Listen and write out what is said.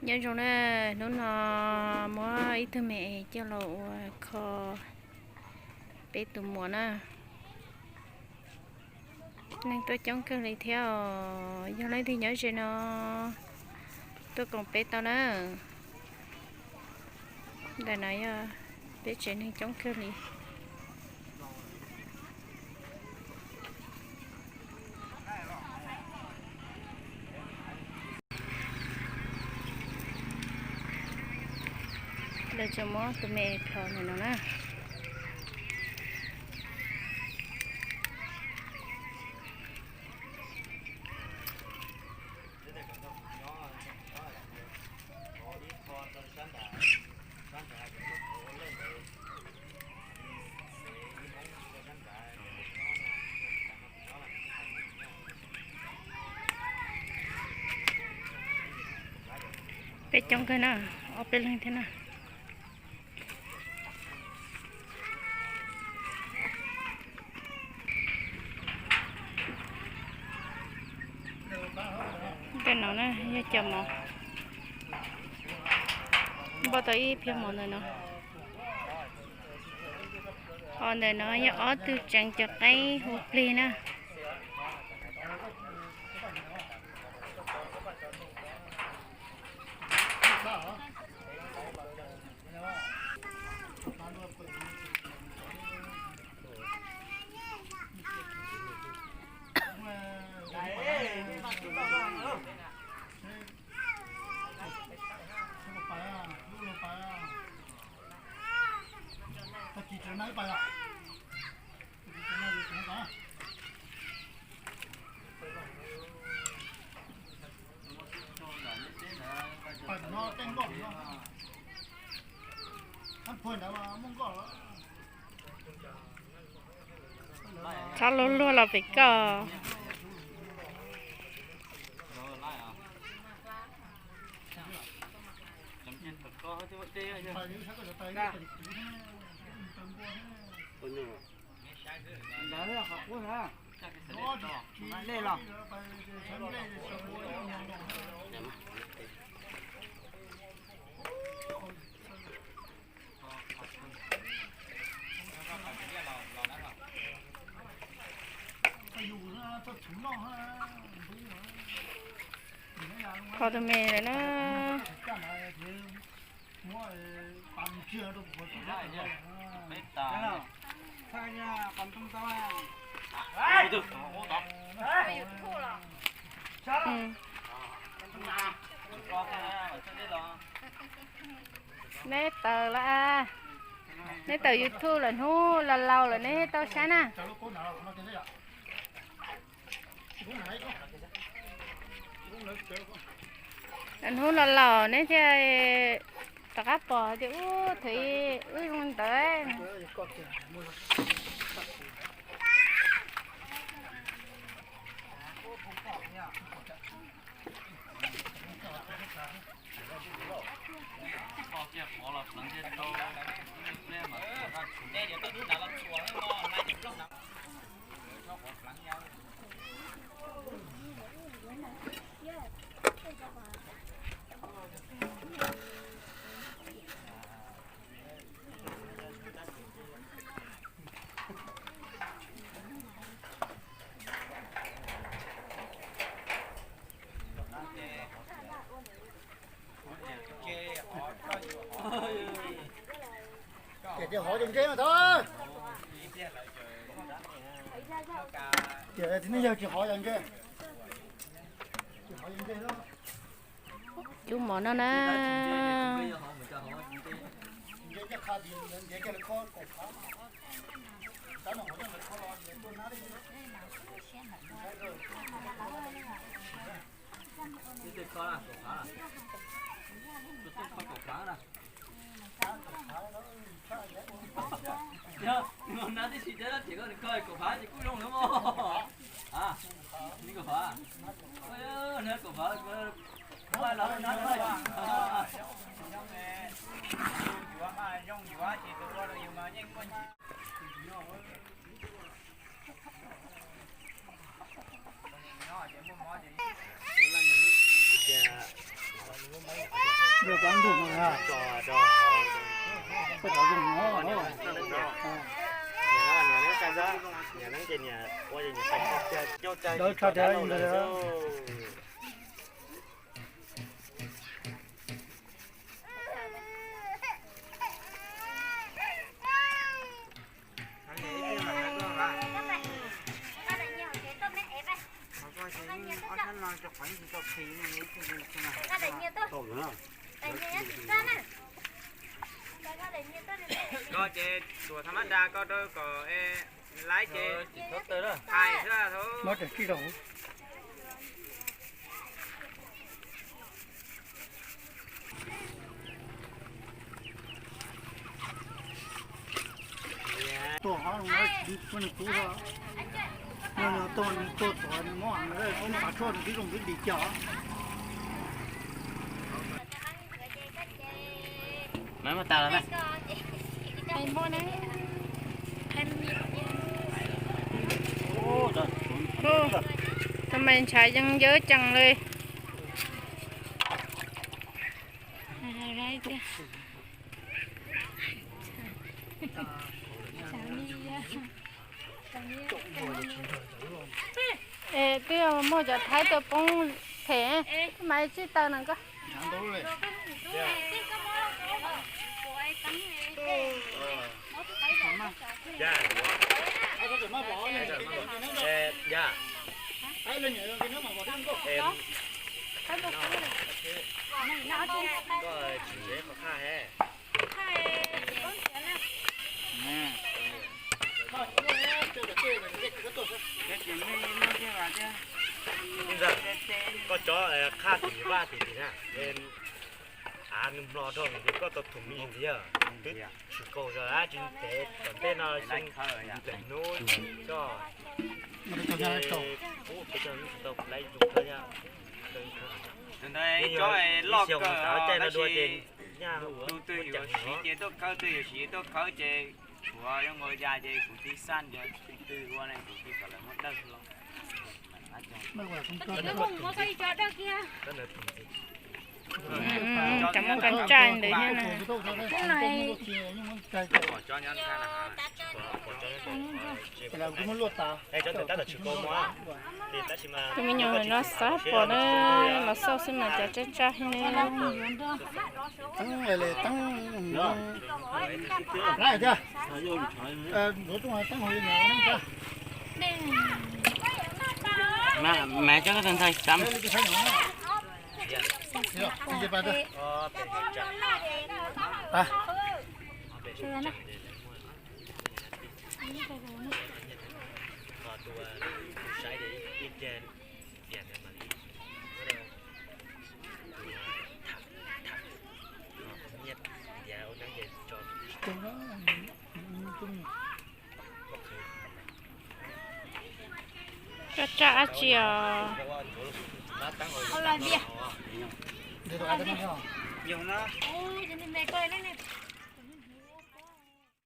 Nyob zoo na, hnub no muab ib tug me es coj los ua kho peb tus muam na. Neeg tuaj coob kawg li thiab os, yog leej twg nyob ze no tuaj koom peb tau na. Ntawm no yog peb tsev neeg coob kawg li. Lawv tseem muab tus me plhov ntawm no na. Peb coob kawg na, ob peb leeg thiab na. Tej no na yog cov mov, npaj tau ib phiab mov ntawm no. Ho ntawm no yog ob tug tseev cov qaib hu plig na. Txhob luag luag los pem koj. Kho tus me lawm na. Neb tawm lawm, neb tawm YouTube lawm, hnub laus laus lawm neb tau saib na. Hnub laus laus neb thiaj rov qab pom tias ub, thaum ub wb zoo ntawd. Ces hov cov ntses mas tod. Ces txiv neej yawg tsis hov cov ntses. Cub mov no na. Yog nws tib si thiab ces koj kho kaum phav ces kuj zoo na mog. Nws kaum phav, nws kaum phav, paj los na. Koj ces tuam tha mab da koj rau kom laib ces hais xwb. Tuaj hov no tsis pub nws pub, no tuaj nws tuaj tuaj nws muab nws pab tshuaj nws twb zoo twb dim cos. Maiv muab tas los na. Tus me ntshav yees yawv cees li. Es twb muaj cov Thaib tuaj poob phem, mas tsij taw no koj. Koj tso qhaj tim vaj tim tim na, av nws mlos rau nws, koj tau thum me ntxiv, twb tshwm kaus zog dab tsi ntev tom ntej no xyoo, ntev hnub coj, ces kuv peb coj tsis tau laiv zoo kawg thiab. Tus ntawd cov loj kawg, tab sis tus twg yuav siv ces tuaj khawb, twg yuav siv tuaj khawb ces tshuav zoo nkaus ya ces kuv tiv xaj cov twg ua ne kuv tiv kom lawv muab dawj los. Cov muaj koj tsaj ntawd thiab na. Tus me nyuam no xav pom na, los xauj xwb mas cas tsaj tsaj thiab ne. Mas cov koj ntxhais xav. Koj tsaj dab tsi os?